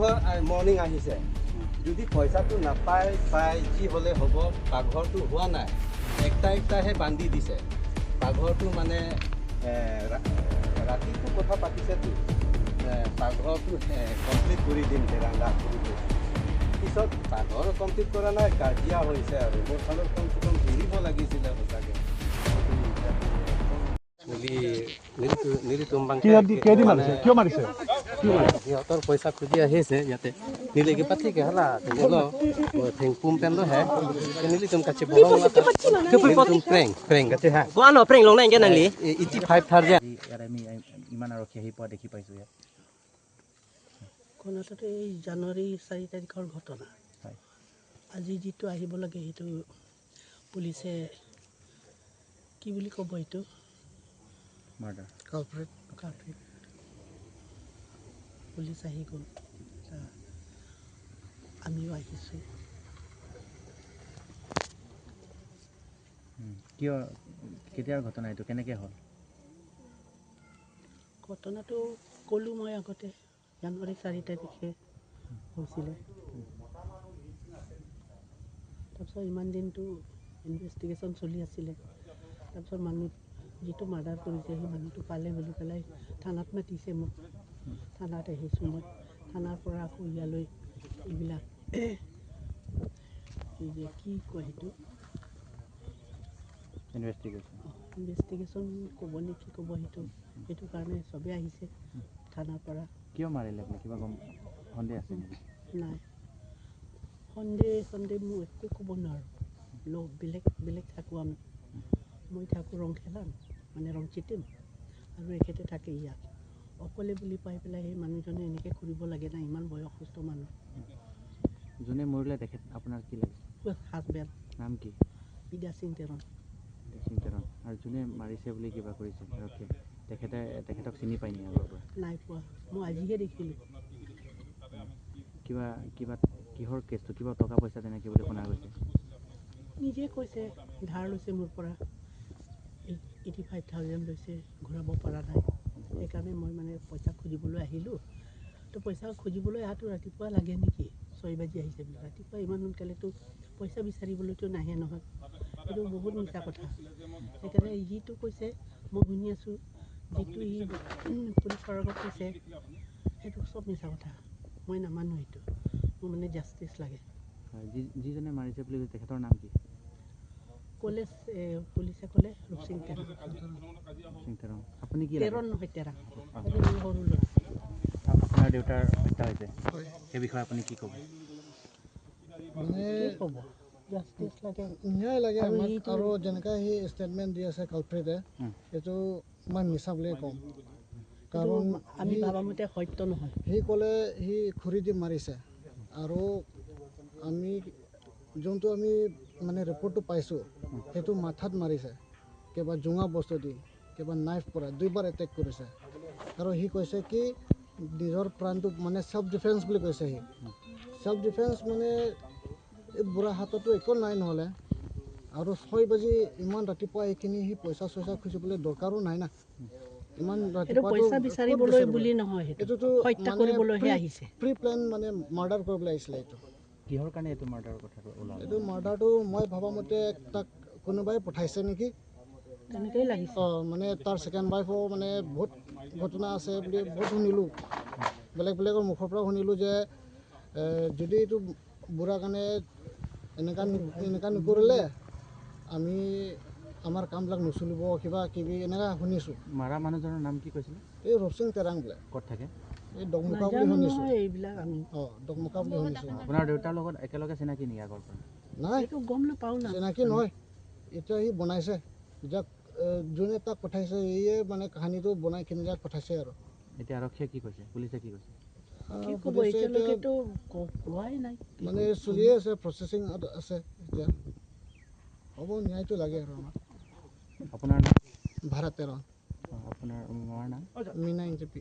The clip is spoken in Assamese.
হ'ল, মৰ্ণিং আহিছে। যদি পইচাটো নাপায় পায় যি হ'লে হ'ব, পাকঘৰটো হোৱা নাই, একটা একটাহে বান্ধি দিছে পাকঘৰটো। মানে ৰাতিটো কথা পাতিছেতো, পাকঘৰটো কমপ্লিট কৰি দিম ভেৰাণ্ডা কৰি দিম। পিছত পাকঘৰ কমপ্লিট কৰা নাই, কাজিয়া হৈছে। আৰু মোৰ ফালৰ কমচে কম এৰিব লাগিছিলে সঁচাকৈ। কিয় মাৰিছে? সিহঁতৰ পইচা খুজি আহিছে ইয়াতে। নিলেগে পাতি কে হলা lo theng pum pen lo he nili tum kache bohong la tum preng preng kache ha কোৱা ন প্ৰেং লং নাই নাংলি। 85,000। ইয়াত আমি ইমান আৰক্ষী আহি পোৱা দেখি পাইছোঁ। ইয়াত ঘটনাটোতো এই জানুৱাৰী 4 তাৰিখৰ ঘটনা। আজি যিটো আহিব লাগে সেইটো পুলিচে কি বুলি ক'ব, এইটো মাৰ্ডাৰ কালপ্ৰিট পুলিচ আহি গ'ল, আমিও আহিছোঁ। কিয়, কেতিয়াৰ ঘটনা এইটো, কেনেকৈ হ'ল ঘটনাটো? ক'লোঁ মই আগতে, জানুৱাৰী 4 তাৰিখে হৈছিলে। তাৰপিছত ইমান দিনটো ইনভেষ্টিগেশ্যন চলি আছিলে। তাৰপিছত মানুহ যিটো মাৰ্ডাৰ কৰিছে সেই মানুহটো পালে বুলি পেলাই থানাত মাতিছে মোক। থানাত আহিছোঁ মই। থানাৰ পৰা আকৌ ইয়ালৈ এইবিলাক এই যে কি কয় সেইটো ইনভেষ্টিগেশ্যন, ইনভেষ্টিগেশ্যন ক'ব নে কি ক'ব সেইটো, সেইটো কাৰণে চবেই আহিছে থানাৰ পৰা। কিয় মাৰিলে আপুনি কিবা গম সন্দেহ আছে নেকি? নাই, সন্দেহ মই একো ক'ব নোৱাৰোঁ। লগ বেলেগ বেলেগ থাকোঁ আমি। মই থাকোঁ ৰংখেলাত, মানে ৰংচিটিম, আৰু এখেতে থাকে ইয়াত অকলে বুলি পাই পেলাই সেই মানুহজনে এনেকৈ কৰিব লাগে না, ইমান বয়সস্থ মানুহ। যোনে মৰিলে তেখেত আপোনাৰ কি লাগে? হাজবেণ্ড। নাম কি? বিদ্যা সিং তেৰণ। সিং তেৰণ। আৰু যোনে মাৰিছে বুলি কিবা কৰিছে আৰক্ষীয়ে, তেখেতে তেখেতক চিনি পায় নেকি আগৰ পৰা? নাই পোৱা, মই আজিহে দেখিলোঁ। কিবা কিবা কিহৰ কেছটো, কিবা টকা পইচা তেনেকৈ বুলি শুনা গৈছে? নিজে কৈছে ধাৰ লৈছে মোৰ পৰা, 85,000 লৈছে, ঘূৰাব পৰা নাই, সেইকাৰণে মই মানে পইচা খুজিবলৈ আহিলোঁ। তো পইচা খুজিবলৈ অহাটো ৰাতিপুৱা লাগে নেকি? 6 বাজি আহিছে বোলে ৰাতিপুৱা, ইমান সোনকালেতো পইচা বিচাৰিবলৈতো নাহে নহয়। এইটো বহুত মিছা কথা। সেইকাৰণে যিটো কৈছে মই শুনি আছোঁ, যিটো সি পুলিচৰ আগত কৈছে সেইটো চব মিছা কথা, মই নামানো সেইটো। মোৰ মানে জাষ্টিছ লাগে। যিজনে মাৰিছে বুলি কৈছে তেখেতৰ নাম কি? ক'লে পুলিচে ক'লে ৰূপসিং তেৰণ। সিং তেৰণ। আপুনি কি? তেৰণ নহয়, তেৰাং, সৰু ল'ৰা। আপোনাৰ দেউতাৰ হত্যা হৈছে, সেই বিষয়ে আপুনি কি ক'ব? মানে কি ক'ব, জাষ্টিছ লাগে, ন্যায় লাগে আমাক। আৰু যেনেকৈ সি ষ্টেটমেণ্ট দি আছে কালপ্ৰিটে, এইটো মই মিছা বুলিয়ে ক'ম, কাৰণ আমি ভবামতে সত্য নহয়। সি ক'লে সি খৰি দি মাৰিছে, আৰু আমি যোনটো আমি মানে ৰিপৰ্টটো পাইছোঁ সেইটো মাথাত মাৰিছে, কিবা জোঙা বস্তু দি, কিবা নাইফ পৰা দুইবাৰ এটেক কৰিছে। আৰু সি কৈছে কি নিজৰ প্ৰাণটো মানে চেল্ফ ডিফেন্স বুলি কৈছে। সি চেল্ফ ডিফেন্স মানে এই বুঢ়া হাততো একো নাই নহ'লে। আৰু 6 বাজি ইমান ৰাতিপুৱা এইখিনি সি পইচা চইচা খুজিবলৈ দৰকাৰো নাই না ইমান ৰাতিপুৱা। পইচা বিচাৰিবলৈ বুলি নহয়, এইটোতো হত্যা কৰিবলৈহে আহিছে, প্ৰি প্লেন মানে মাৰ্ডাৰ কৰিবলৈ আহিছিলে। এইটো কিহৰ কাৰণে এইটো মাৰ্ডাৰৰ কথাটো ওলাল? এইটো মাৰ্ডাৰটো মই ভবা মতে তাক কোনোবাই পঠাইছে নেকি, তেনেকেই লাগিছে। অঁ, মানে তাৰ ছেকেণ্ড ৱাইফো মানে বহুত ঘটনা আছে বুলি বহুত শুনিলোঁ, বেলেগ বেলেগৰ মুখৰ পৰা শুনিলোঁ যে যদি এইটো বুঢ়া কাৰণে এনেকুৱা এনেকুৱা নকৰিলে আমি আমাৰ কামবিলাক নচলিব, কিবা কিবি এনেকুৱা শুনিছোঁ। মাৰা মানুহজনৰ নাম কি কৈছিলে? এই ৰূপসিং তেৰাং বোলে। ক'ত থাকে? এই দকমুকা বুলি শুনিছোঁ। এইবিলাক আমি অঁ, দকমুকা বুলি শুনিছোঁ। আপোনাৰ দেউতাৰ লগত একেলগে চিনাকি নেকি আগৰ পৰা? নাই, গম নাপাওঁ না, চিনাকি নহয়। এতিয়া সি বনাইছে, যাক যোনে তাক পঠাইছে সিয়ে মানে কাহিনীটো বনাই কিনে যাক পঠাইছে। আৰু এতিয়া আৰক্ষীয়ে কি কৈছে, পুলিচে কি কৈছে? কি ক'ব, এতিয়ালৈকেতো কোৱাই নাই, মানে চলিয়ে আছে, প্ৰচেছিং আছে এতিয়া। হ'ব, ন্যায়টো লাগে আৰু আমাক। আপোনাৰ নাম? ভাৰত তেৰণ। আপোনাৰ মাৰ নাম? মীনা ইঞ্চিপি।